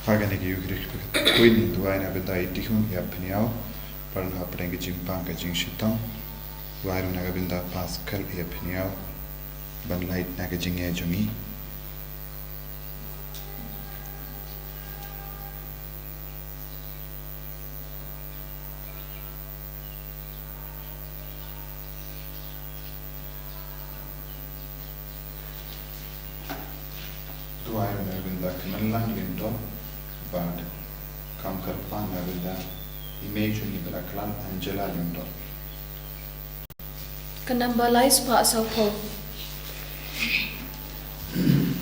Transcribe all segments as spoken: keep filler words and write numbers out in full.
Ha kane ka Eucharist, Queen, duwai na ka bynta i Tihun ïa Pynïaw, ban hapdeng ka jingpang ka jingshitom, duwai ruh na ka bynta Pascal ïa Pynïaw, ban lait na ka jingïa jong i. Duwai na ka bynta Kmenlang Lyngdoh, bad kam kyrpang na ka bynta i mei jong i ba la khlad Angela Lyngdoh. Ka namba lai spah saw phew.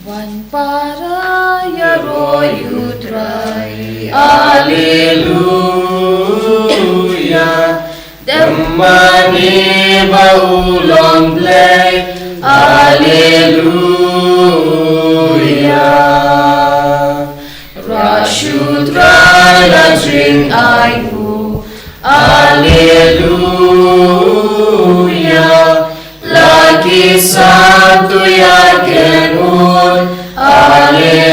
Wan para ïaroh ïa u Trai, Alleluia. Dem mane ba u long Blei, Alleluia. Ruh shu Trai la jingai u, Alleluia. La ki santu ïa ken un, Alleluia.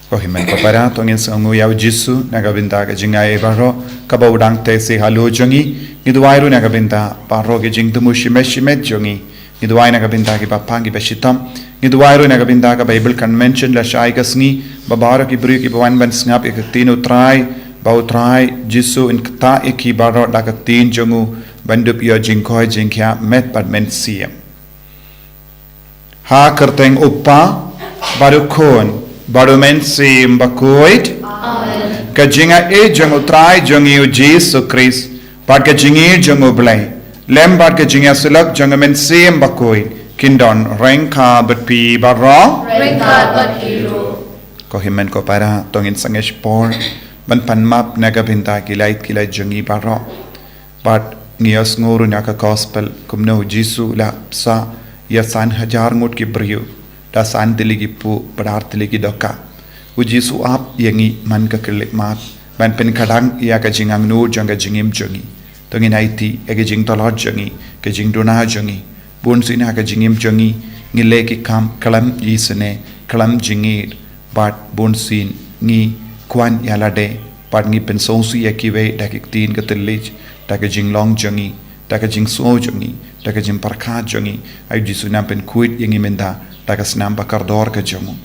Ko hynmen ko para, to ngin sngewnguh ïa u Jisu na ka bynta ka jingai baroh kaba u dang teh sha halor jong ngi. Ngi duwai ruh na ka bynta baroh ki jingthmu shimet shimet jong ngi. Ngi duwai na ka bynta kiba pang kiba shitom. Ngi duwai ruh na ka bynta ka Bible Convention lashai ka sngi, ba baroh ki briew kiba wan ban sngap ïa ka ktien u Trai, ba u Trai Jisu un ktah ïa ki baroh da ka ktien jong u, ban dup ïoh jingkoit jingkhiah met bad mynsiem. Ha ka kyrteng u Kpa, bad u Khun, bad u Mynsiem Bakhuid. Amen. Ka jingaiei jong u Trai jong ngi u Jisu Khrist, bad ka jingïeit jong u Blei, lem bad ka jingïasyllok jong u Mynsiem Bakhuid, kin don ryngkat bad phi baroh. Ryngkat bad phi ruh. Ko hynmen ko para, to ngin sangeh por ban pan map na ka bynta ki lait ki lait jong ngi baroh. Bad ngi ïohsngew ruh na ka gospel kumno u Jisu u la bsa ïa san hajar ngut ki briew da san tylli ki pud bad ar tylli ki dohkha. U Jisu u ap ïa ngi man ka khlieh mat ban pynkhlaiñ ïa ka jingangnud jong ka jingim jong ngi. To ngin aiti ïa ka jingtlot jong ngi, ka jingduna jong ngi. Bunsien ha ka jingim jong ngi, ngi leh ki kam khlem isynei, khlem jingngeit, bad bunsien ngi kwah ïa lade, bad ngi pynsngewsih ïa kiwei da ki ktien ka thylliej, da ka jinglong jong ngi, da ka jingsngew jong ngi, da ka jingpyrkhat jong ngi. Ai u Jisu un nang pynkhuid ïa ngi mynta da ka snam ba kordor ka jong u.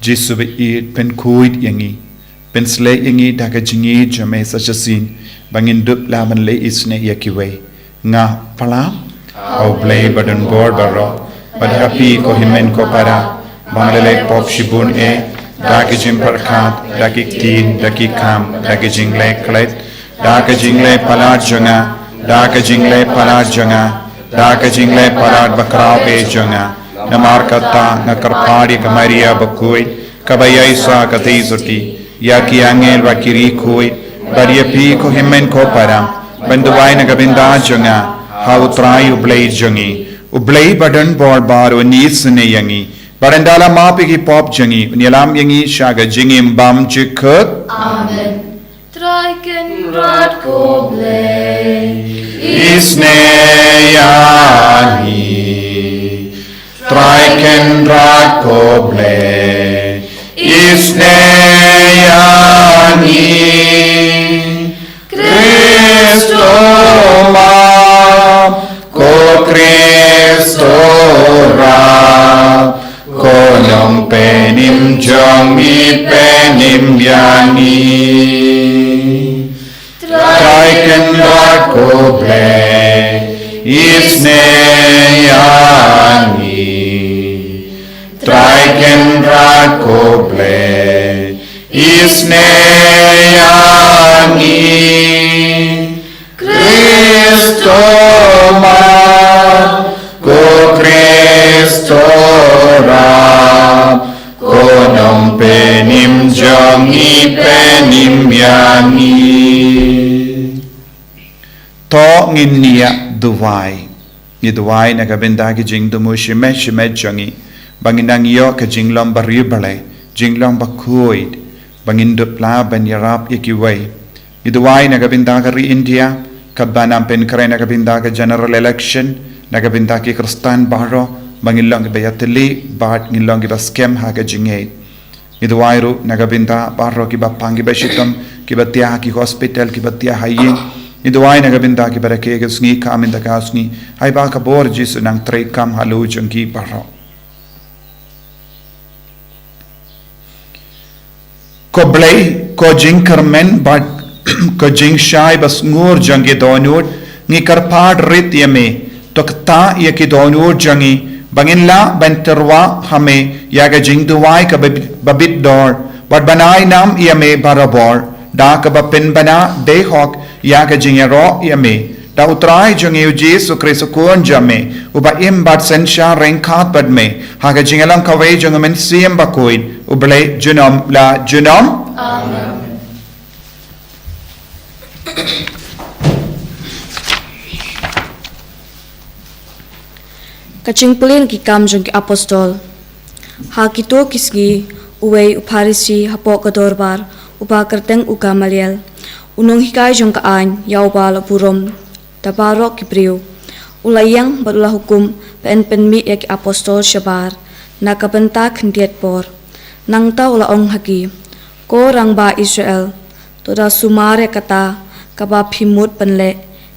Jisu ba ïeit, pynkhuid ïa ngi, pynsleh ïa ngi da ka jingïeit jong me sa shisien, ba ngin dup lah ban leh isynei ïa kiwei. Nga pyrshang, ha u Blei badonbor baroh, bad ha phi ko hynmen ko para, ba nga la leh pop shibun eh, da ki jingpyrkhat, da ki ktien, da ki kam, da ki jingleh klet, da ka jingleh palat jong nga, da ka jingleh palat jong nga, da ka jingleh palat bakhraw eh jong nga. Namar kata nga kyrpad ïa ka Maria bakhuid, kaba ïaishah katei shuti, ïa ki angel bad ki riewkhuid, bad ïa phi ko hynmen ko para, ban duwai na ka bynta jong nga ha u Trai u Blei jong ngi. U Blei badonbor baroh un isynei ïa ngi, bad ynda la map ïa ki pop jong ngi, un ïalam ïa ngi sha ka jingim bymjukut. Amen. Trai Kynrad ko Blei, isynei ïa ngi. Trai Kynrad ko Blei, isynei ïa ngi. Khrist, to map, ko Khrist, to rap, ko Nongpynim jong ngi, pynim ïa ngi. Trai Kynrad ko Blei, isynei ïa ngi. Trai Kynrad ko Blei, isynei ïa ngi. Khrist, to map, Ngin ïa duwai. Ngi duwai na ka bynta ki jingthmu shimet shimet jong ngi, ba ngin nang ïoh ka jinglong ba riewblei, jinglong ba khuid, ba ngin dup lah ban ïarap ïa kiwei. Ngi duwai na ka bynta ka ri India, katba nang pynkhreh na ka bynta ka general election, na ka bynta ki Khristan baroh, ba ngin long kiba ïatylli bad ngin long kiba skhem ha ka jingngeit. Ngi duwai ruh na ka bynta baroh kiba pang, kiba shitom, kiba thiah ha ki hospital, kiba thiah ha ïing. Ngi duwai na ka bynta kiba rakhe ka sngi, ka mynta ka sngi, haba ka bor Jisu nang treikam halor jong ki baroh. Ko Blei, ko jingkyrmen bad ko jingshai ba sngur jong ki dohnud, ngi kyrpad rit ïa me, to ktah ïa ki dohnud jong ngi, ba ngin lah ban tyrwa ha me ïa ka jingduwai kaba bit, ba bit dor, bad ban ai nam ïa me barabor, da kaba pynbna dei hok ïa ka jingïaroh ïa me, da U Trai jong ngi U Jisu Khrist U Khun jong me, uba im bad synshar ryngkat bad me ha ka jingïalang kawei jong U Mynsiem Bakhuid, U Blei junom la junom. Amen. Ka jingpule na ki Kam jong ki Apostol. Ha kito ki sngi, uwei u Pharisi hapoh ka dorbar, uba kyrteng u Gamaliel, u nonghikai jong ka aiñ, ïa uba la burom da baroh ki briew, u la ïeng bad u la hukum ba yn pynmih ïa ki apostol shabar na ka bynta khyndiat por. Nangta u la ong ha ki, Ko rangbah Israel, to da sumar ïa kata kaba phi mut ban leh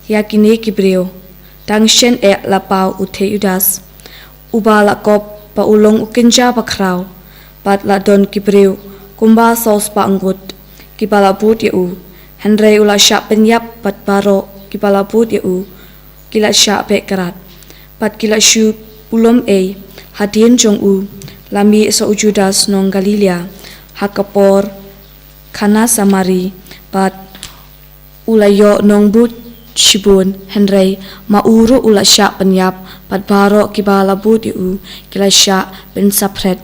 ïa kine ki briew. Dang shen eh la paw u Theudas, uba la kop ba u long u kynja bakhraw, bad la don ki briew kumba saw spah ngut kiba la bud ïa u. Hynrei u la shah pynïap bad baroh kiba la bud ïa u ki la shah beh krad, bad ki la shu pulom ei. Hadien jong u la mih sa u Judas nong Galilea, ha ka por Kana Samari, bad u la ïoh nongbud shibun. Hynrei ma u ruh u la shah pynïap, bad baroh kiba la bud ïa u ki la shah pynsaphred.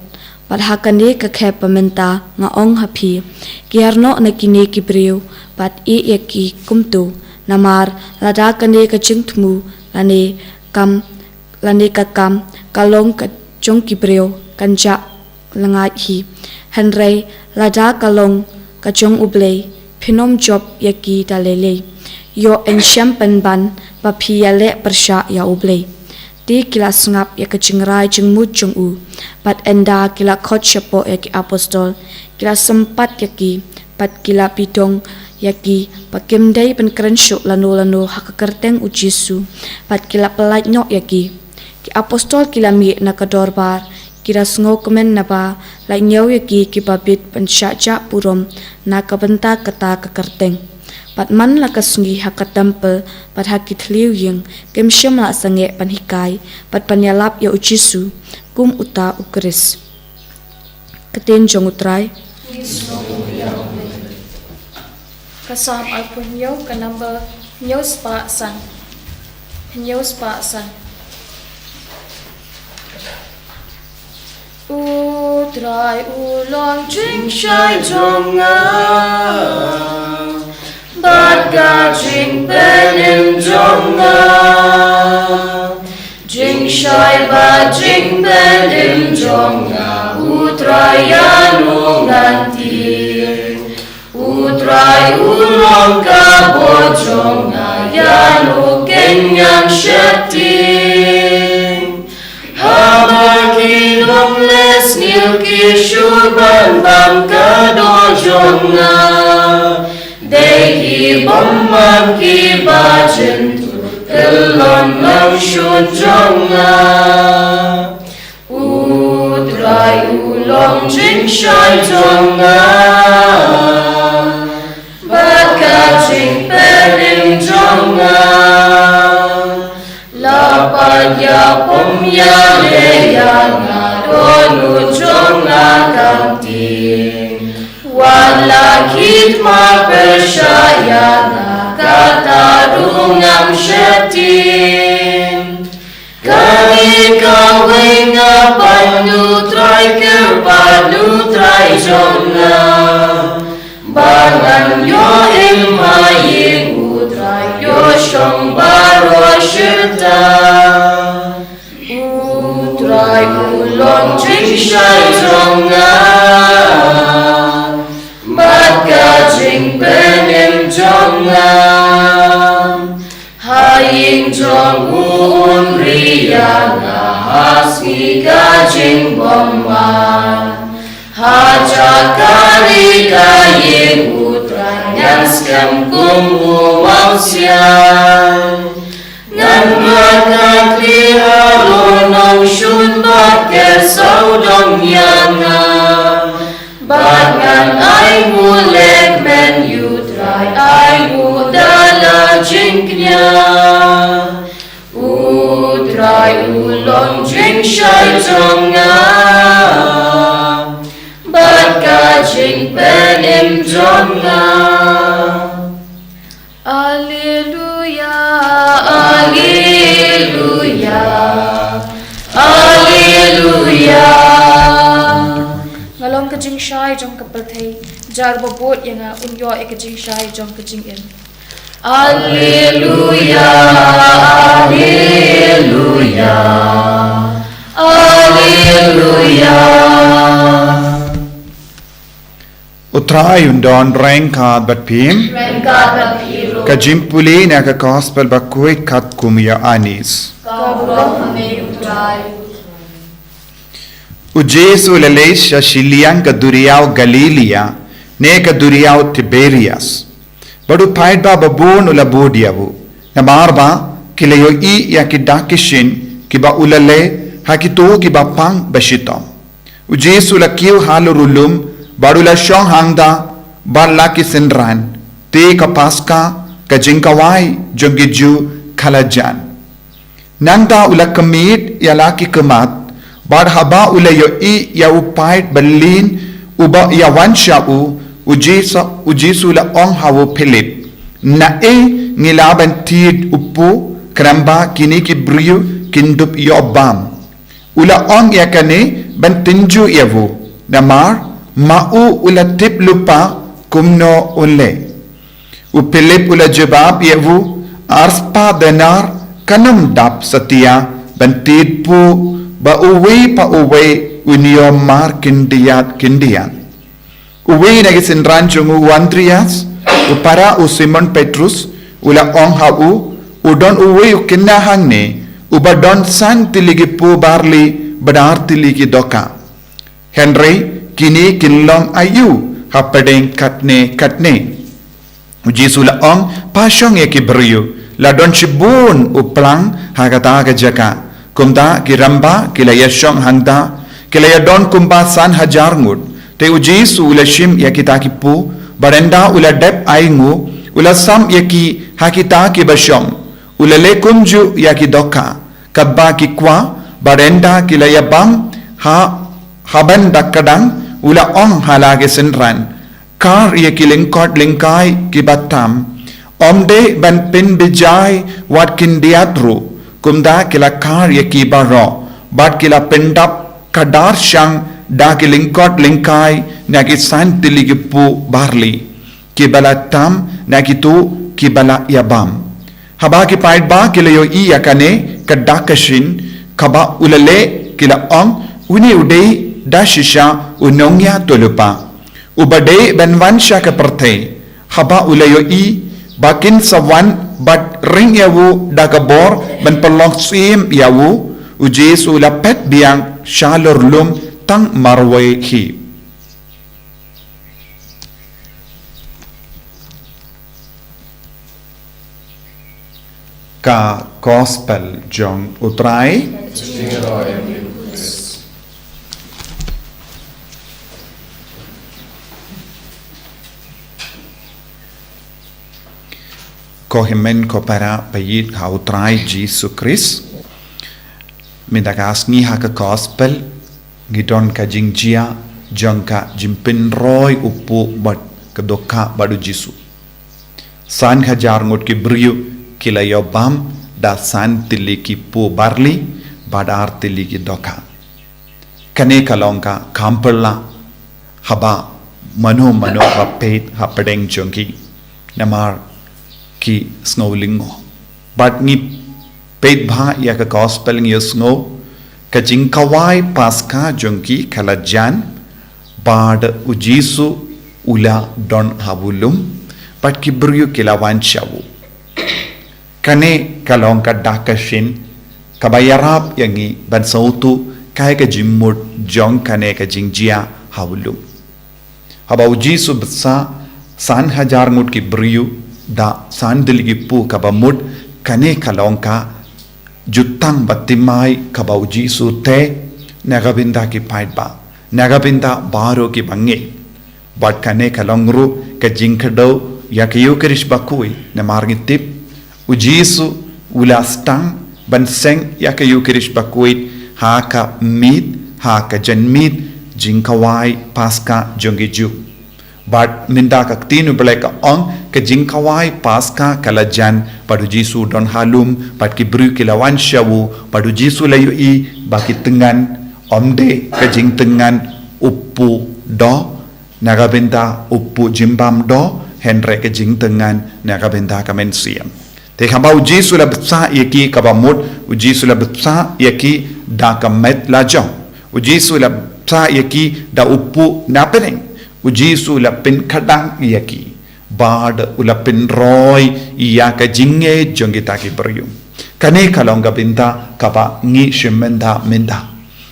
Bad ha kane ka khep ba mynta nga ong ha phi, kiar noh na kine ki briew bad ïeh ïa ki kumto. Namar lada kane ka jingthmu lane kam, lane ka kam ka long ka jong ki briew, kan jah lyngngai hi. Hynrei lada ka long ka jong U Blei, phin ym jop ïa ki da lei lei. Ïoh yn shem pynban ba phi ïaleh pyrshah ïa U Blei. Te ki la sngap ïa ka jingrai jingmut jong u, bad ynda ki la khot shapoh ïa ki apostol, ki la sympat ïa ki, bad ki la pyndonkam ïa ki ba kim dei ban kren shuh lano lano ha ka kyrteng U Jisu, bad ki la pyllait noh ïa ki. Ki apostol ki la mih na ka dorbar, ki da sngewkmen naba la ñiew ïa ki kiba bit ban shah jah burom na ka bynta kata ka kyrteng. Bad man la ka sngi ha ka templ bad ha ki thliew ïing, kim shym la sangeh ban hikai bad ban ïalap ïa U Jisu kum uta U Khrist. Ka ktien jong U Trai. Ka Salm arphew hynñiew, ka number hynñiew spah san. Hynñiew spah san. U Trai u long jingshai jong nga bad ka jingpynim jong nga. Jingshai bad jingpynim jong nga, U Trai ïa u ngan tieng. U Trai u long ka bor jong nga, ïa u kynñiang sheptieng. Haba ki lum leh sniew ki shu bam bam ka doh jong nga, dei ki bymman kiba jyntur kyllon nongshun jong nga. U Trai u long jingshai jong nga bad ka jingpynim jong nga. La pat ïapom ïaleh ïa nga, dohnud jong nga kan tieng. Wat la ki thma pyrshah ïa nga, kata ruh ngam sheptieng. Kane kawei nga pan U Trai, kyrpad U Trai jong nga. Ba ngan ïoh im ha ïing U Trai, ïoh shong ba Un ri ïa nga ha sngi ka jingbymman. Ha jaka ri ka ïing U Trai ngan skhem kum u mawsiang. Ngan mad ka khlieh halor nongshun bad ker sawdong ïa nga. Bad ngan ai nguh lehkmen ïa U Trai, ai nguh da la jingkñia. U Trai u long jingshai jong nga bad ka jingpynim jong nga. Alleluia, alleluia, alleluia. Nga long ka jingshai jong ka pyrthei, jar ba bud ïa nga un ïoh ïa ka jingshai jong ka jingim. Alleluia, alleluia, alleluia. U Trai un don ryngkat bad phi. Ryngkat bad phi ruh. Ka jingpule na ka gospel ba khuid katkum u Ïoannis. Ka burom ha me U Trai. U Jisu u la leit sha shiliang ka duriaw Galilia, ne ka duriaw Tiberias. Bad u paidbah babun u la bud ïa u. Namar ba ki la ïohi ïa ki dak ki shin kiba u la leh ha kito kiba pang ba shitom. U Jisu u la kiew halor u lum bad u la shong hangta bad la ki synran. Te ka Paska, ka jingkhawai jong ki Jiw, ka la jan. Nangta u la khmih ïa la ki khmat, bad haba u la ïohi ïa u paid ba lin uba ïawan sha u, u Jisu, u Jisu u la ong ha u Philip, "Naei ngi lah ban thied u puh, khnang ba kine ki briew kin dup ïoh bam?" U la ong ïa kane ban tynjuh ïa u, namar ma u u la tip lypa kumno un leh. U Philip u la jubab ïa u, "Arspah denar kan ym dap satia ban thied puh ba uwei pa uwei un ïoh mar khyndiat khyndiat." Uwei na ki synran jong u, u Andrias, u para u Simon Petrus, u la ong ha u, "U don uwei u khynnah hangne, uba don san tylli ki puh barli bad ar tylli ki dohkha. Hynrei kine kin long aïu hapdeng katne katne?" U Jisu u la ong, "Pha shong ïa ki briew." La don shibun u phlang ha kata ka jaka. Kumta ki rangbah ki la ïa shong hangta, ki la ïa don kumba san hajar ngut. Te u Jisu u la shim ïa kita ki puh, bad ynda u la dep ai nguh, u la sam ïa ki ha kita kiba shong. U la leh kumjuh ïa ki dohkha, katba ki kwah, bad ynda ki la ïa bam ha, ha ban da kdang, u la ong ha la ki synran, "Kar ïa ki lyngkot lyngkai kiba tam, ym dei ban pynbjai wat khyndiat ruh." Kumta ki la kar ïa ki baroh, bad ki la pyndap khadar shang da ki lyngkot lyngkai na ki san tylli ki puh barli kiba la tam na kito kiba la ïa bam. Haba ki paidbah ki la ïohi ïa kane ka dak ka shin kaba u la leh, ki la ong, "Une u dei da shisha u nongïathuhlypa, uba dei ban wan sha ka pyrthei." Haba u la ïohi ba kin sa wan bad ring ïa u da ka bor ban pynlong syiem ïa u, u Jisu u la phet biang shalor lum tang marwei hi. Ka Gospel jong U Trai. Ko hynmen ko para ba ïeit ha U Trai Jisu Khrist. Mynta ka sngi ha ka Gospel ngi don ka jingjia jong ka jingpynroi u puh bad ka dohkha bad U Jisu. San hajar ngut ki briew ki la ïoh bam da san tylli ki puh barli bad ar tylli ki dohkha. Kane ka long ka kham pyrshah haba mano mano ba peit hapdeng jong ki, namar ki sngew lyngngoh. Bad ngi peit bha ïa ka Gospel ngi ïohsngew ka jingkhawai Paska jong ki ka la jan, bad U Jisu u la don ha u lum, bad ki briew ki la wan sha u. Kane ka long ka dak ka shin Kaba ïarap ïa ngi ban sngewthuh kai ka jingmut jong kane ka jingjia ha u lum. Haba u Jisu bsa san hajar ngut ki briew da san tylli ki pu kaba mut, kane ka long ka jutang ba thymmai kaba u Jisu tei na ka bynta ki paidbah, na ka bynta baroh kiba ngeit. Bad kane ka long ruh ka jingkdew ïa ka Ïukharist bakhuid, namar ngi tip u Jisu u la sdang ban seng ïa ka Ïukharist bakhuid ha ka miet, ha ka janmiet jingkhawai Paska jong ki Jiw. Bad mynta ka ktien U Blei ka ong, ka jingkhawai Paska ka la jan, bad u Jisu don ha lum, bad ki briew ki la wan sha u, bad u Jisu la ïohi ba ki tyngan, ym dei ka jingtyngan u pu doh, na ka bynta u pu jingbam doh, hynrei ka jingtyngan na ka bynta ka mynsiem. Te haba u Jisu la bsa ïa ki, kaba mut u Jisu la bsa ïa ki da ka met lajong. U Jisu la bsa ïa ki da u pu na pdeng. U Jisu la pynkhdang ïa ki, bad u la pynroi ïa ka jingngeit jong kita ki briew. Kane ka long ka bynta kaba ngi shim mynta mynta.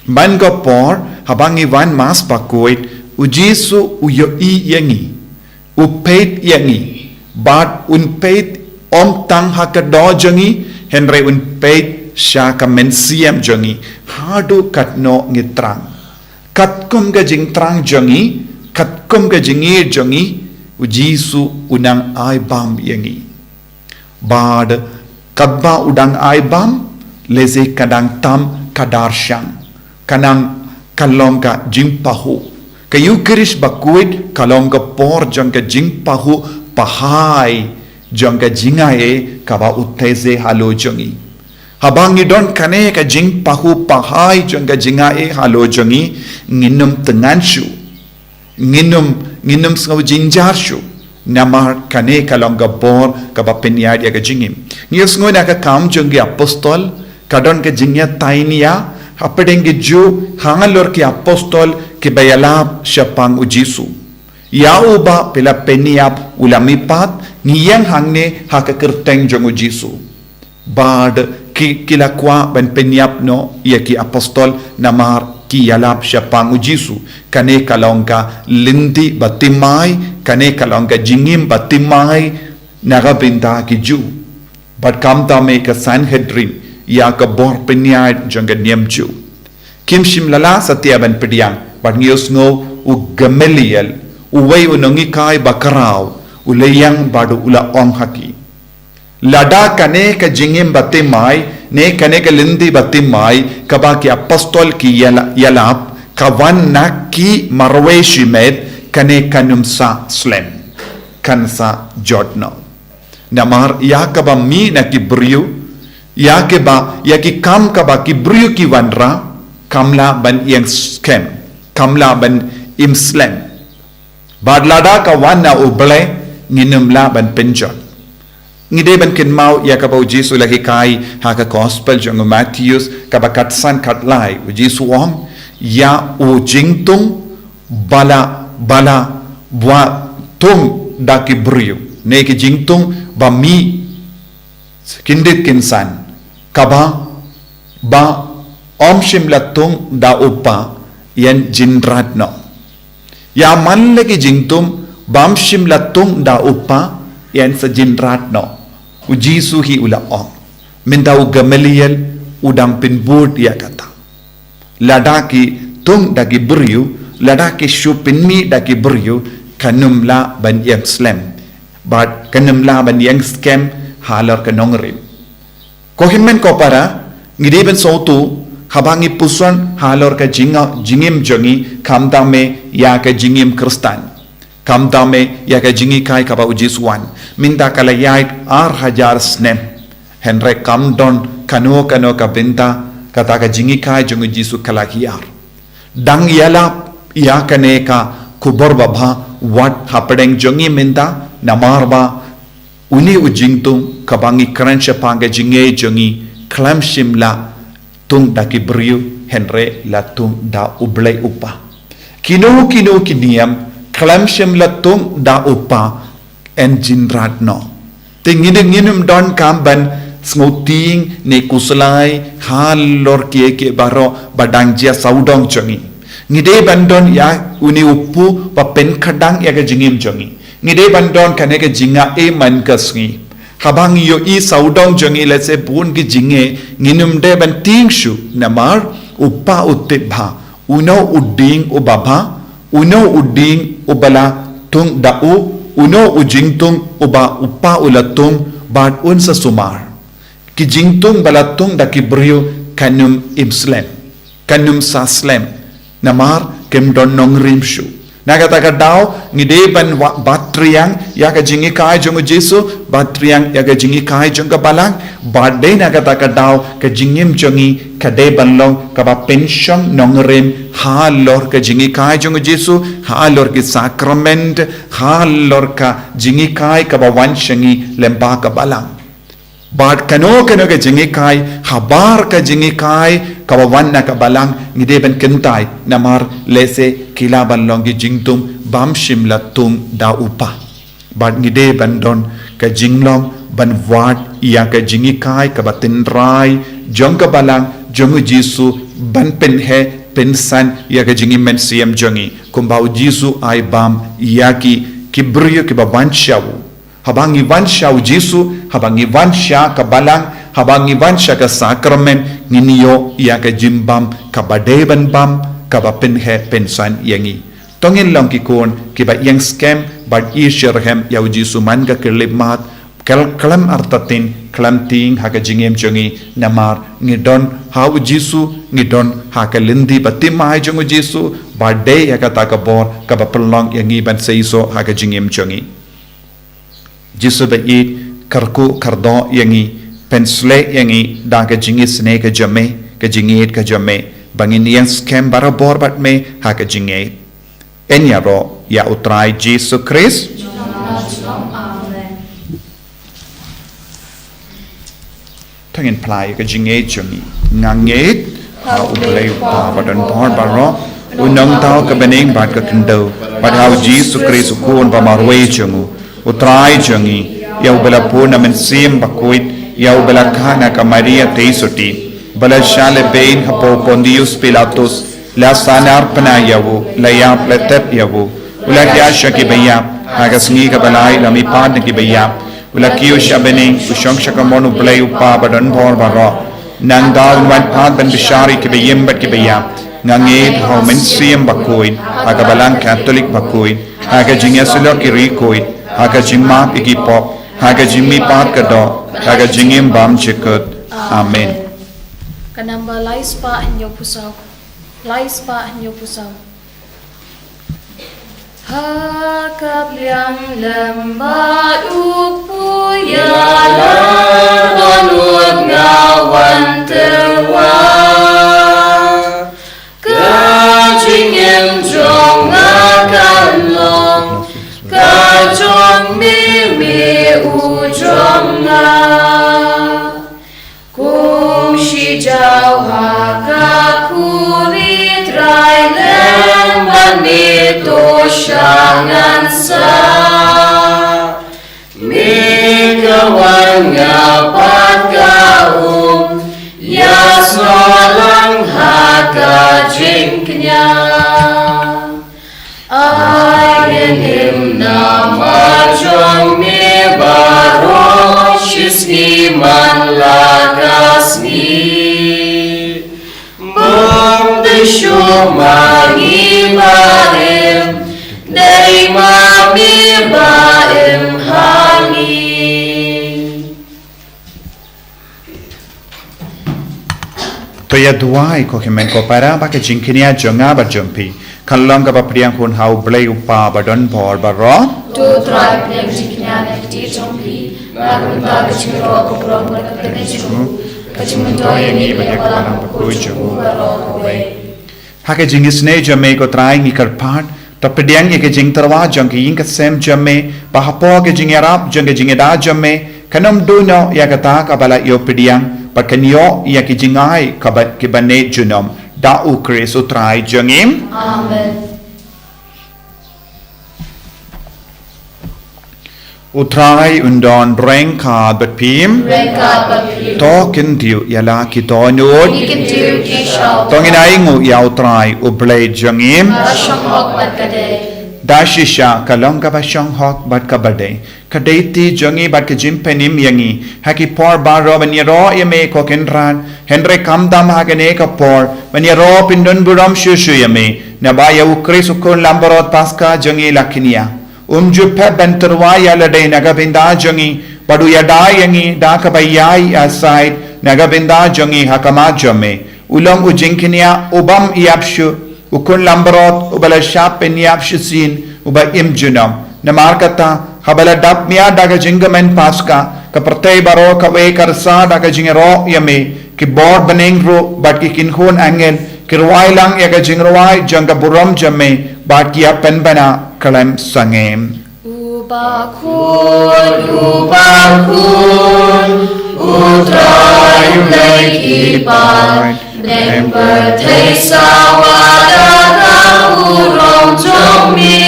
Man ka por haba ngi wan Mass bakhuid, u Jisu u ïohi ïa ngi, u peit ïa ngi, bad un peit ym tang ha ka doh jong ngi, hynrei un peit sha ka mynsiem jong ngi, haduh katno ngi thrang. Katkum ka jingthrang jong ngi, katkum ka jingngeit jong ngi, u Jisu u nang ai bam ïa ngi. Bad katba u dang ai bam, lehse ka dang tam ka dar shang. Ka nang ka long ka jingpahuh. Ka Ïukharist bakhuid ka long ka por jong ka jingpahuh pahai jong ka jingai ei kaba u tei halor jong ngi. Haba ngi don kane ka jingpahuh pahai jong ka jingai ei halor jong ngi, ngin ym tyngan shuh. Ngin ym, ngin ym sngew jynjar shuh. Namar kane ka long ka bor kaba pynïaid ïa ka jingim. Ngi ïohsngew na ka Kam jong ki Apostol, ka don ka jingïatainia hapdeng ki Jiw halor ki apostol kiba ïalap shaphang u Jisu. Ïa uba phi la pynïap u la mihpat, ngi ïeng hangne ha ka kyrteng jong u Jisu. Bad ki, ki la kwah ban pynïap noh ïa ki apostol namar ki ïalap shaphang u Jisu. Kane ka long ka lynti ba thymmai, kane ka long ka jingim ba thymmai na ka bynta ki Jiw. Bad khamtam eh ka Sanhedrin, ïa ka bor pynïaid jong ka niam Jiw. Kim shym la lah satia ban pdiang, bad ngi ïohsngew u Gamaliel, uwei u nonghikai bakhraw, u la ïeng bad u la ong ha ki. Lada kane ka jingim ba thymmai, ne kane ka lynti ba thymmai, kaba ki apostol ki ïala-, ïalap, ka wan na ki marwei shimet, kane kan ym sa slem, kan sa jot noh. Namar ïa kaba mih na ki briew, ïa kaba, ïa ki kam kaba ki briew ki wanrah, kam lah ban ïeng skhem, kam lah ban im slem. Bad lada ka wan na U Blei, ngin ym lah ban pynjot. Ngi dei ban kynmaw ïa kaba u Jisu la hikai ha ka Gospel jong u Mathaios, kaba khatsan khatlai, u Jisu u ong, ïa u jingthung ba la, ba la, ba thung da ki briew, ne ki jingthung ba mih kyndit kynsan, kaba, ba ym shym la thung da u Kpa, yn jynrat noh. Ïa man la ki jingthung bym shym la thung da u Kpa, yn sa jynrat noh. U Jisu hi u la ong. Mynta u Gamaliel u dang pynbud ïa kata. Lada ki thung da ki briew, lada ki shu pynmih da ki briew, kan ym lah ban ïeng slem. Bad kan ym lah ban ïeng skhem halor ka nongrim. Ko hynmen ko para, ngi dei ban sngewthuh, haba ngi puson halor ka jinga-, jingim jong ngi, khamtam eh ïa ka jingim Khristan. Khamtam eh ïa ka jinghikai kaba u Jisu u wan. Mynta ka la ïaid ar hajar snem. Hynrei kam don kano kano ka bynta kata ka jinghikai jong u Jisu ka la hiar. Dang ïalap ïa kane ka khubor babha wat hapdeng jong ngi mynta, namar ba une u jingthung kaba ngi kren shaphang ka jingngeit jong ngi khlem shym la thung da ki briew, hynrei la thung da U Blei u Kpa. Kino kino ki niam khlem shym la thung da u Kpa, yn jynrat noh. Te ngin, ngin ym donkam ban sngewtieng ne khuslai halor kiei kiei baroh ba dang jia sawdong jong ngi. Ngi dei ban don ïa une u kpu ba pynkhadang ïa ka jingim jong ngi. Ngi dei ban don kane ka jingaiei man ka sngi. Haba ngi ïohi sawdong jong ngi lehse bun ki jingeh, ngin ym dei ban tieng shuh namar u Kpa u tip bha uno u dieng uba bha, uno u dieng uba la tung da u, uno u jingtung uba u Kpa u la tung bad un sa sumar. Ki jingtung ba la tung da ki briew kan ym im slem, kan ym sa slem, namar kim don nongrim shuh. Na kata ka daw ngi dei ban wad, bat triang ïa ka jinghikai jong u Jisu, bat triang ïa ka jinghikai jong ka Balang, bad dei na kata ka daw ka jingim jong ngi ka dei ban long kaba pynshong nongrim halor ka jinghikai jong u Jisu, halor ki sakrament, halor ka jinghikai kaba wan sha ngi lyngba ka Balang. Bad kano kano ka jinghikai habar ka jinghikai kaba wan na ka Balang ngi dei ban kyntait namar lehse ki lah ban long ki jingtung bym shym la tung da u Kpa. Bad ngi dei ban don ka jinglong ban wad ïa ka jinghikai kaba tynrai jong ka Balang jong u Jisu ban pynheh pynsan ïa ka jingim mynsiem jong ngi kumba u Jisu ai bam ïa ki, ki briew kiba wan sha u. Haba ngi wan sha u Jisu, haba ngi wan sha ka Balang, haba ngi wan sha ka sakrament, ngin ïoh ïa ka jingbam kaba dei ban bam, kaba pynheh pynsan ïa ngi. To ngin long ki khun kiba ïeng skhem bad ïeit shitrhem ïa u Jisu man ka khyllipmat, khlem artatien, khlem tieng ha ka jingim jong ngi namar ngi don ha u Jisu, ngi don ha ka lynti bathymmai jong u Jisu, bad dei ïa kata ka bor kaba pynlong ïa ngi ban seisoh ha ka jingim jong ngi. Jisu ba ïeit, kyrkhu kyrdoh ïa ngi, pynshlei ïa ngi da ka jingisynei ka jong me, ka jingïeit ka jong me, ba ngin ïeng skhem barabor bad me ha ka jingïeit. Yn ïaroh ïa u Trai Jisu Khrist. Amen. To ngin phla ïa ka jingïeit jong ngi. Nga ngeit ha u Blei u Kpa badonbor baroh, u nongthaw ka bneng bad ka khyndew, bad ha u Jisu Khrist u Khun ba marwei jong u, u Trai jong ngi, ïa uba la bun na Mynsiem Bakhuid, ïa uba la kha na ka Maria Theisotti, ba la shah lehbeiñ hapoh Pontius Pilatus, la sahnarphna ïa u, la ïap, la tep ïa u, u la thiah sha kiba ïap, ha ka sngi kaba lai u la mihpat na kiba ïap, u la kiew sha bneng, u shong sha kamon u Blei u Kpa badonbor baroh. Nangta un wan pat ban bishar ïa kiba im bad kiba ïap. Nga ngeit ha u Mynsiem Bakhuid, ha ka Balang Katholik bakhuid, ha ka jingïasyllok ki riewkhuid, ha ka jingmap ïa ki pop, ha ka jingmihpat ka doh, ha ka jingim bymjukut. Amen. Ka namba lai spah hynñiew phew saw. Lai spah hynñiew phew saw. Ha ka pliang lem bad u kpu ïalam, don lut nga wan tyrwa. Ka jingim jong nga kan long ka jong me, me u jong nga. Kong shi jaw ha ka khuri Trai, lem bad me to sha ngan sah. Me ka wan, nga pat ka um, ïasnoh lang ha ka jingkñia. Ai lyndim namar jong me baroh, shisngi man la ka sngi. Bym dei shuh ma ngi ba im, dei ma me ba im ha ngi. To ïa duwai ko hynmen ko para ba ka jingkñia jong nga bad jong phi kan long kaba pdiang hun ha u Blei u Kpa badonbor baroh. To Trai pdiang jingkñia na ka kti jong phi, na ka bynta ka jingïaroh ka burom bad ka kyrteng jong u, ka jingmyntoi ïa ngi bad ïa ka Balang bakhuid jong u baroh kawei. Ha ka jingisynei jong me ko Trai ngi kyrpad, to pdiang ïa ka jingtyrwa jong ka ïing ka sem jong me, ba hapoh ka jingïarap jong ka jingïada jong me, kan ym duh noh ïa kata kaba la ïoh pdiang, bad kan ïoh ïa ki jingai kaba, kiba neh junom, da u Khrist u Trai jong ngi. Amen. U Trai un don ryngkat bad phi. Ryngkat bad phi. To kyntiew ïa la ki dohnud. Ngi kyntiew ki shong. To ngin ainguh ïa U Trai U Blei jong ngi. Ka shong hok bad ka dei. Da shisha ka long kaba shong hok bad kaba dei. Ka dei ti jong ngi bad ka jingpynim ïa ngi ha ki por baroh ban ïaroh ïa me ko Kynrad. Hynrei khamtam ha kane ka por ban ïaroh pyndonburom shuh shuh ïa me, naba ïa U Khrist U Khun Langbrot Paskha jong ngi la kñia. Um ju pep ban tyrwa ïa lade na ka bynta jong ngi, bad u ïada ïa ngi da kaba ïai ïasaid na ka bynta jong ngi ha khmat jong me. U long u jingkñia ubym ïap shuh, U Khun Langbrot uba la shah pynïap shisien, uba im junom. Namar kata, haba la dap miat da ka jingkmen Paskha, ka pyrthei baroh kawei ka rsa da ka jingïaroh ïa me, ki bor bneng ruh bad ki kynhun angel ki rwai lang ïa ka jingrwai jong ka burom jong me, bad ki ïa pynbna khlem sangeh. U Bakhuid, U Bakhuid, U Trai U Blei ki paid, bneng pyrthei sawa da ka burom jong me.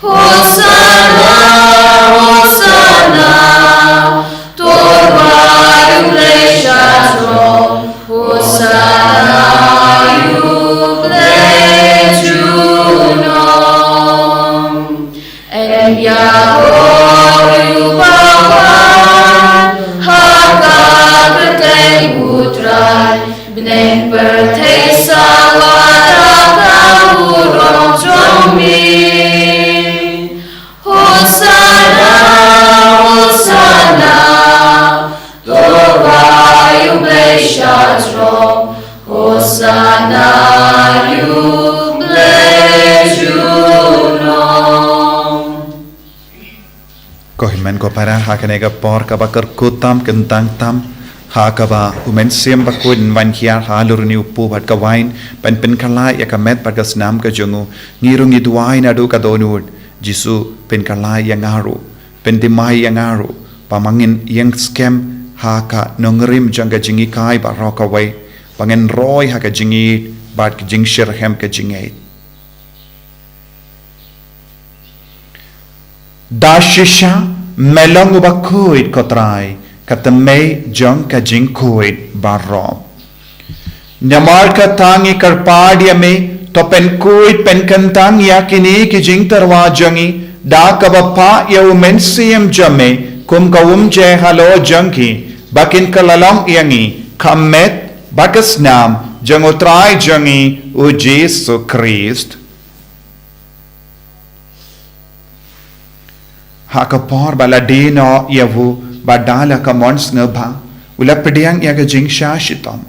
Hosanna, Hosanna, to rai U Blei sha jrong. Hosanna ïa U Blei junom. Ïaroh ïa uba wan ha ka kyrteng U Trai. Bneng pyrthei sawa da ka burom jong me. Hosanna, Hosanna, to rai U Blei sha jrong. Hosanna ïa U Blei junom. Ko hynmen ko para, ha kane ka por kaba kyrkhu tam kyntang tam, ha kaba U Mynsiem Bakhuid un wan hiar halor une u kpu bad ka wain, ban pynkhlaiñ ïa ka met bad ka snam ka jong u, ngi ruh ngi duwai naduh ka dohnud. Jisu, pynkhlaiñ ïa nga ruh, pynthymmai ïa nga ruh, ba ma ngin ïeng skhem ha ka nongrim jong ka jinghikai baroh kawei, ba ngin roi ha ka jingïeit bad ka jingshitrhem ka jingngeit. Da shisha me long uba khuid ko Trai, ka tymmen jong ka jingkhuid baroh. Namar kata ngi kyrpad ïa me, to pynkhuid pynkyntang ïa kine ki jingtyrwa jong ngi, da kaba phah ïa U Mynsiem jong me kum ka umjai halor jong ki, ba kin kylla long ïa ngi ka met bad ka snam jong U Trai jong ngi U Jisu Khrist. Ha ka por ba la die noh ïa u, bad da la ka mon sngewbha, u la pdiang ïa ka jingshah shitom,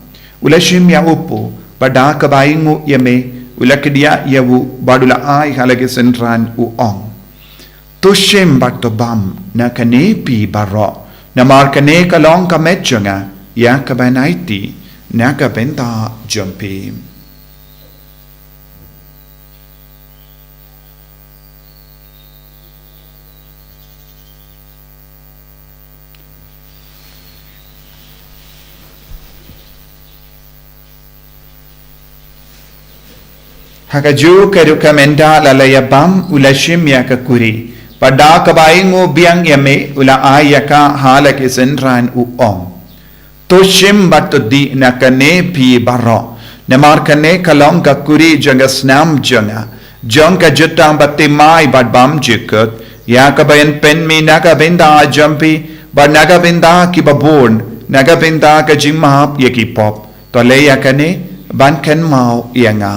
u la shim ïa u kpu, bad da kaba ainguh ïa me, u la kdiah ïa u, bad u la ai ha la ki synran, u ong: To shim bad to bam na kane phi baroh, namar kane ka long ka met jong nga, ïa kaban aiti na ka bynta jong phi. Ha kajuh ka rukom ynda la la ïa bam, u la shim ïa ka kuri, bad da kaba ainguh biang ïa me, u la ai ïa ka ha la ki synran, u ong: To shim bad to dih na kane phi baroh, namar kane ka long ka kuri jong ka snam jong nga, jong ka jutang bathymmai bad bymjukut, ïa kaban pynmih na ka bynta jong phi, bad na ka bynta kiba bun, na ka bynta ka jingmap ïa ki pop. To leh ïa kane ban kynmaw ïa nga.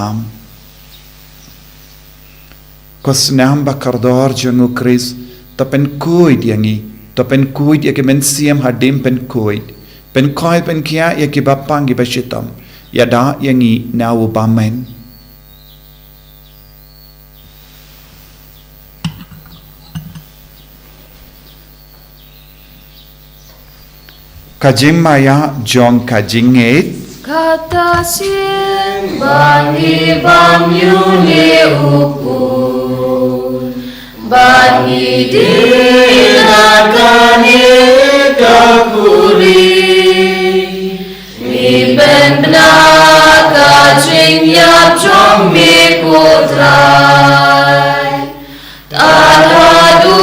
Ko snam ba kordor jong U Khrist, to pynkhuid ïa ngi, to pynkhuid ïa ki mynsiem hadien pynkhuid, pynkhuid pynkhiah ïa kiba pang kiba shitom, ïada ïa ngi na u bymman. Ka jingmaïa jong ka jingngeit. Kata sien ba ngi bam ïa une u khun, ba ngi die na kane ka khuri, ngi pynbna ka jingïap jong me ko Trai. Tad haduh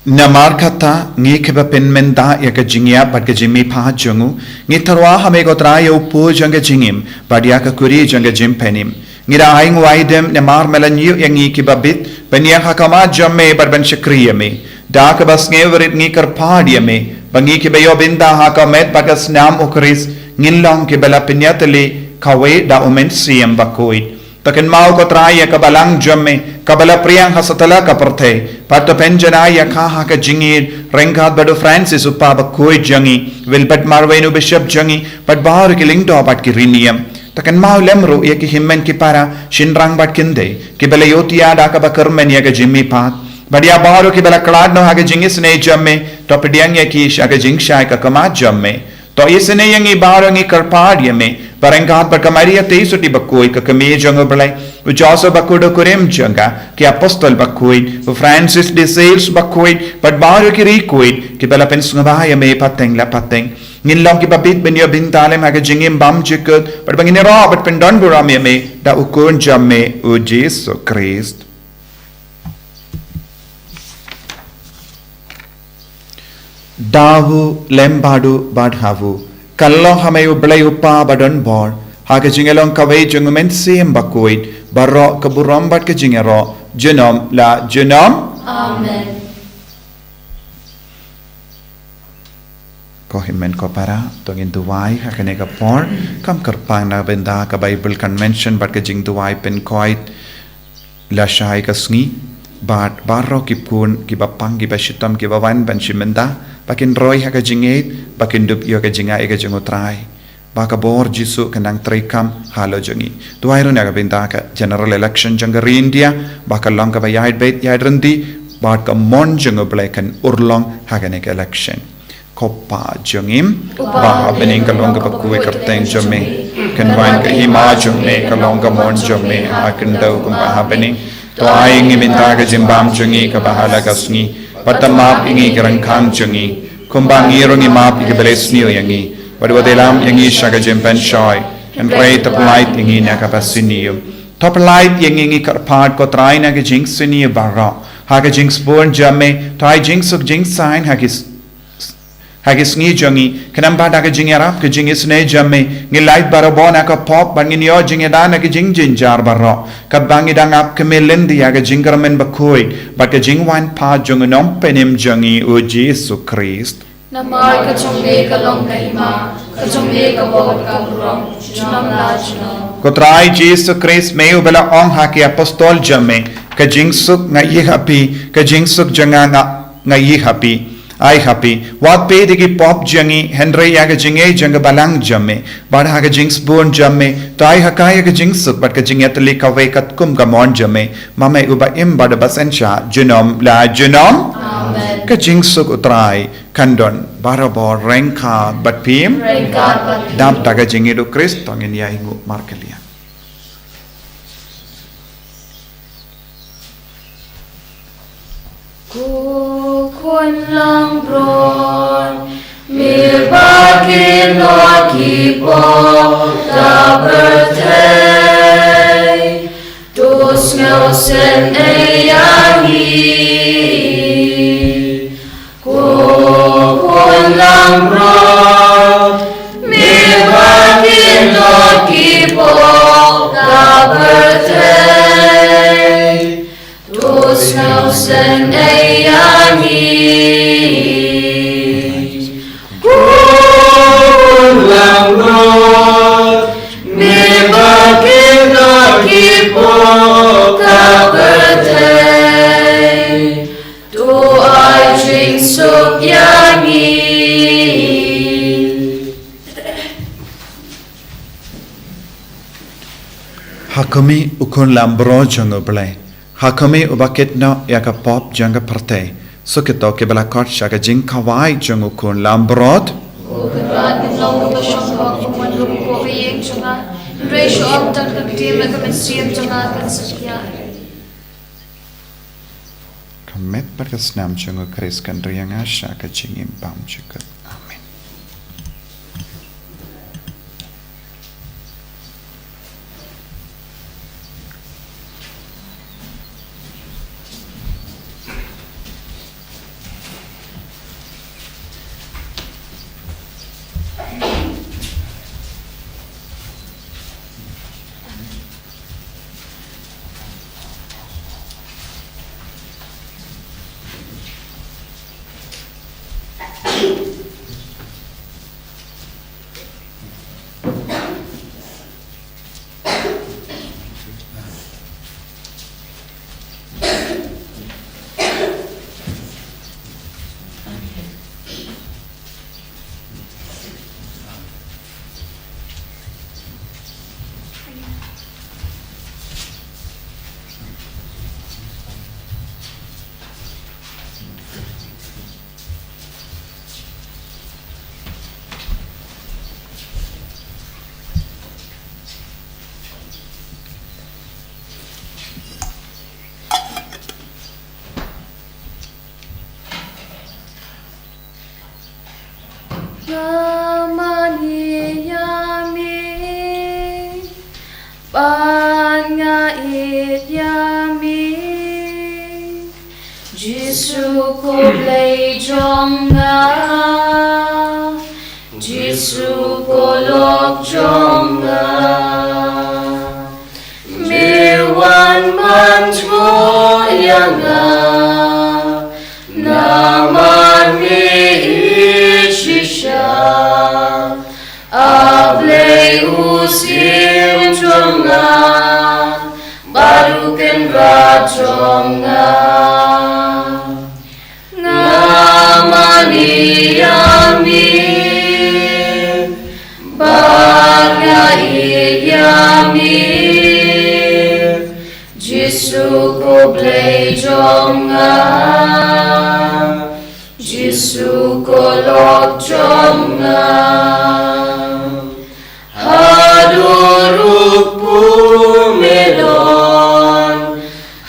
Namar kata, ngi kiba pynmynda ïa ka jingïap bad ka jingmihpat jong u, ngi tyrwa ha me ko Trai ïa u pud jong ka jingim bad ïa ka kuri jong ka jingpynim. Ngi da ai nguaidem namar me la ñiew ïa ngi kiba bit ban ïeng ha khmat jong me bad ban shakri ïa me. Da kaba sngewrit ngi kyrpad ïa me ba ngi kiba ïoh bynta ha ka met bad ka snam u Khrist, ngin long kiba la pynïatylli kawei da u Mynsiem Bakhuid. To kynmaw ko Trai ïa ka Balang jong me kaba la pdiang ha satlak ka pyrthei, bad to pynjanai ïa ka ha ka jingïeit ryngkat bad u Francis u Pa Bakhuid jong ngi, Wilbert Marwein u Bishop jong ngi, bad baroh ki lyngdoh bad ki riewniam. To kynmaw lem ruh ïa ki hynmen ki para shynrang bad kynthei kiba la ïohthiah da kaba kyrmen ïa ka jingmihpat, bad ïa baroh kiba la khlad noh ha ka jingisynei jong me, to pdiang ïa ki sha ka jingshai ka khmat jong me. To isynei ïa ngi baroh, ngi kyrpad ïa me ba ryngkat bad ka Maria Theisotti Bakhuid ka kmie jong u Blei, u Joseph Bakhuid u kurim jong ka, ki Apostol Bakhuid, u Francis de Sales Bakhuid, bad baroh ki riewkhuid kiba la pynsngewbha ïa me pateng la pateng, ngin long kiba bit ban ïoh bynta lem ha ka jingim bymjukut, bad ba ngin ïaroh bad pyndonburom ïa me da u Khun jong me u Jisu Khrist. Da u lem bad u bad ha u, ka long ha me u Blei u Pa badonbor, ha ka jingïalong kawei jong u Mynsiem Bakhuid, baroh ka burom bad ka jingïaroh junom la junom. Amen. Ko hynmen ko para, to ngin duwai ha kane ka por, kam kyrpang na bynta ka Bible Convention bad ka jingduwai pynkhuid lashai ka sngi, bad baroh ki khun kiba pang kiba shitom kiba wan ban shim bynta, ba kin roi ha ka jingïeit, ba kin dup ïa ka jingaiei ka jong u Trai, ba ka bor Jisu kan nang treikam halor jong ngi. Duwai ruh na ka bynta ka general election jong ka ri India, ba kan long kaba ïaid beit ïaid ryntih, bad ka mon jong u Blei kan urlong ha kane ka election. Ko Pa jong ngi, uba ha bneng, ka long kaba khuid kyrteng jong me, kan wan ka hima jong me, ka long ka mon jong me ha khyndew kumba ha bneng. To ai ngi mynta ka jingbam jong ngi kaba ha la ka sngi, bad to map ïa ngi ki ryngkang jong ngi, kumba ngi ruh ngi map ïa kiba la isniew ïa ngi, bad wat ïalam ïa ngi sha ka jingpynshoi, hynrei to pyllait ïa ngi na kaba sniew. To pyllait ïa ngi, ngi kyrpad ko Trai, na ka jingsniew baroh, ha ka jingsbun jong me, to ai jingsuk jingsaiñ ha ki s- ha ki sngi jong ngi, khnang ba da ka jingïarap ka jingisynei jong me, ngin lait barabor na ka pop, bad ngin ïoh jingïada na ki jingjynjar baroh, katba ngi dang ap khmih lynti ïa ka jingkyrmen bakhuid bad ka jingwan pat jong u Nongpynim jong ngi u Jisu Khrist. Namar ka jong me ka long ka hima, ka jong me ka bor ka burom, junom la junom. Ko Trai Jisu Khrist, me uba la ong ha ki apostol jong me, ka jingsuk nga ai ha phi, ka jingsuk jong nga nga nga ai ha phi, ai ha phi. Wat peit ïa ki pop jong ngi, hynrei ïa ka jingaiei jong ka Balang jong me, bad ha ka jingsbun jong me, to ai ha ka ïa ka jingsuk bad ka jingïatylli kawei katkum ka mon jong me, ma me uba im bad uba synshar junom la junom. Amen. Ka jingsuk u Trai kan don barabor ryngkat bad phi. Ryngkat bad phi. Dap da ka jingïeit u Khrist, to ngin ïainguh markylliang. Ko Khun langbrot, me ba kynnoh ki pop ka pyrthei, to sngewsynei ïa ngi. Ko Khun langbrot, me ba kynnoh ki pop ka pyrthei, to sngewsynei ïa ngi. Ko Khun langbrot, me ba kynnoh ki pop ka pyrthei, to ai jingsuk ïa ngi. Ha khmih, U Khun langbrot jong U Blei. Ha khmih, uba kynnoh ïa ka pop jong ka pyrthei. Suk ïa kito kiba la khot sha ka jingkhawai jong U Khun langbrot. Ko Kynrad, ngin long kiba shong bha kum u mano hapoh ka ïing jong nga. Hynrei shu ong tang ka ktien, la ka mynsiem jong nga kan satia. Ka met bad ka snam jong U Khrist kan ri ïa nga sha ka jingim bymjukut. Amen. ïa me. Jisu ko Blei jong nga, Jisu ko lok jong nga. Me wan ban jngoh ïa nga, namar me ïeit shisha. A Blei u Syiem jong nga, bad u Kynrad jong nga. Nga mane ïa me, bad nga ïeit ïa me. Jisu ko Blei jong nga, Jisu ko lok jong nga. Haduh ruh me don,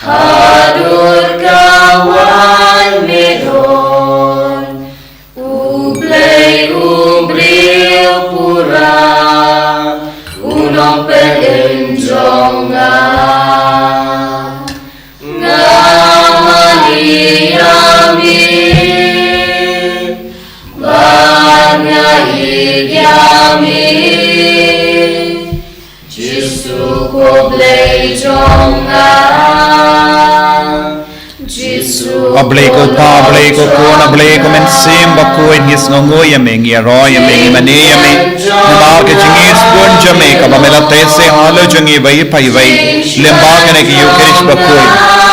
haduh kawei me don. U Blei u briew pura, u nongpynim jong nga. Nga mane ïa me, bad nga ïeit ïa me. Jisu ko Blei jong nga. Jisu. A Blei ko Pa, a Blei ko Khun, a Blei ko Mynsiem Bakhuid, ngi sngewnguh ïa me, ngi ïaroh ïa me, ngi mane ïa me. Namar ka jingïeit sbun jong me kaba me la teh seh halor jong ngi iwei pa iwei. Lyngba kane ka Ïukharist bakhuid,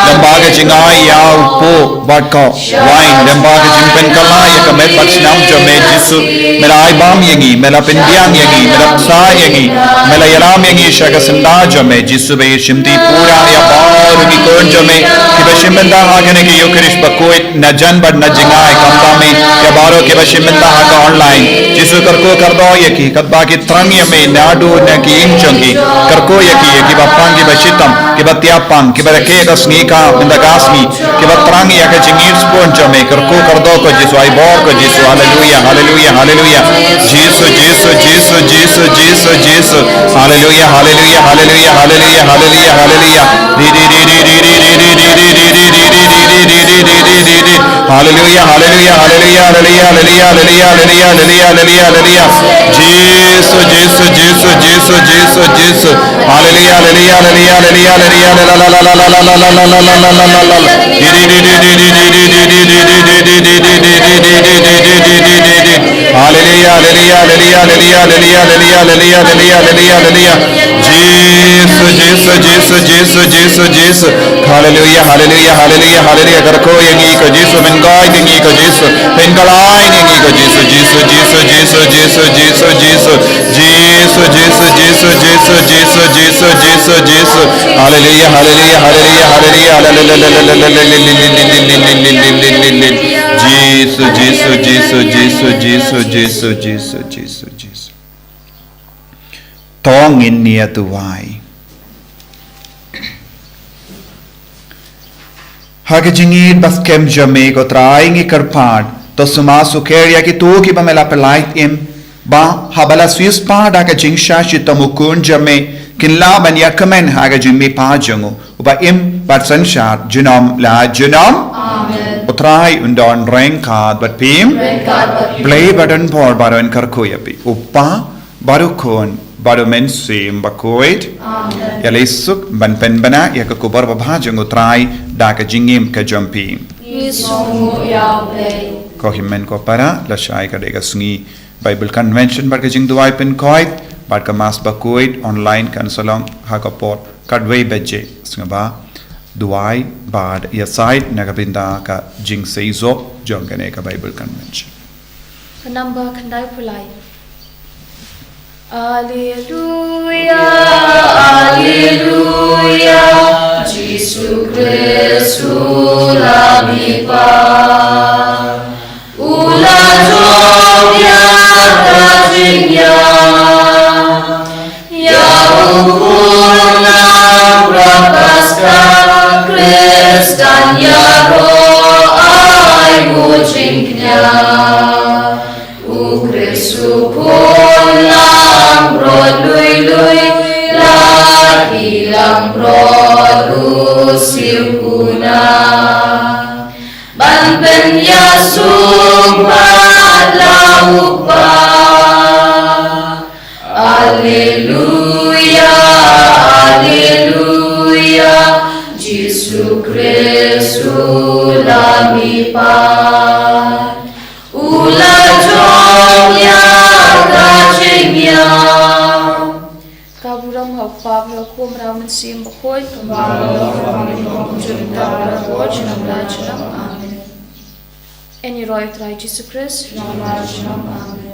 lyngba ka jingai ïa u kpoh bad ka wine, lyngba ka jingpynkylla ïa ka met bad snam jong me Jisu. Me la ai bam ïa ngi, me la pynbiang ïa ngi, me la bsa ïa ngi, me la ïalam ïa ngi sha ka syndah jong me Jisu. Ba ïeit shimti pura ïa baroh ki khun jong me kiba shim bynta ha kane ka Ïukharist bakhuid, na jan bad na jingai, khamtam ïa baroh kiba shim bynta ha ka online. Jisu, kyrkhu kyrdoh ïa ki katba ki thrang ïa me naduh na ki ïing jong ki. Kyrkhu ïa ki, ïa kiba pang, kiba shitom, kiba thiah pang, kiba rakhe ka sngi ka mynta ka sngi, kiba thrang ïa ka jingïeit sbun jong me. Kyrkhu kyrdoh ko Jisu, ai bor ko Jisu. Haleluia, haleluia, haleluia. Jisu, Jisu, Jisu, Jisu, Jisu, Jisu. Haleluia, haleluia, haleluia, haleluia, haleluia, haleluia. Di, di, di, di. Haleluia, haleluia, haleluia, haleluia. Jisu, Jisu, Jisu, Jisu, Jisu, Jisu. Haleluia, haleluia, haleluia, haleluia, haleluia. Haleluia, haleluia, haleluia, haleluia. Jisu, Jisu, Jisu, Jisu, Jisu, Jisu. Haleluia, haleluia, haleluia, haleluia. Kyrkhu ïa ngi ko Jisu, pynkylla ïa ngi ko Jisu, pynkylla ïa ngi ko Jisu, Jisu, Jisu, Jisu, Jisu, Jisu, Jisu. Jisu, Jisu, Jisu, Jisu, Jisu, Jisu, Jisu, Jisu. Haleluia, haleluia, haleluia, haleluia, haleluia. Jisu, Jisu, Jisu, Jisu, Jisu, Jisu, Jisu, Jisu, Jisu. To ngin ïa duwai. Ha ka jingïeit ba skhem jong me ko Trai ngi kyrpad, to sumar sukher ïa kito kiba me la pynlait im, ba haba la siewspah da ka jingshah shitom u Khun jong me, kin lah ban ïakmen ha ka jingmihpat jong u, uba im bad synshar junom la junom. Amen. U Trai un don ryngkat bad phi. Ryngkat bad phi. Blei ba don bor baroh un kyrkhu ïa phi. U Kpa, bad u Khun, bad u Mynsiem Bakhuid. Amen. Ïa lei suk ban pynbna ïa ka khubor babha jong u Trai da ka jingim ka jong phi. Ngi sngewnguh ïa u Blei. Ko hynmen ko para, lashai ka dei ka sngi Bible Convention bad ka jingduwai pynkhuid bad ka Mass Bakhuid online kan sa long ha ka por khatwei baje. Sngewbha duwai bad ïasaid na ka bynta ka jingseisoh jong kane ka Bible Convention. Ka number khyndaiphew lai. Alleluia, alleluia, Jisu Khrist u la mihpat. U la jop ïa ka jingïap. Ïa u khun langbrot Paskha, Khristan ïaroh ai nguh jingkñia. U Khrist u khun langbrot lui lui, la ki langbrot Ruh siew kuna ban pynïasuk bad la u Kpa. Aleluya, aleluya, Jisu Khrist u la mih pat, u la jong ïa ka jingïap. Ka burom ha u Kpa bad ha u Khun bad ha u Mynsiem Bakhuid. Kumba ha u Kpa, ha u Mynsiem bad ha u Kpa, junom la junom. Amen. Yn ïaroh ïa u Trai Jisu Khrist. Junom la junom. Amen.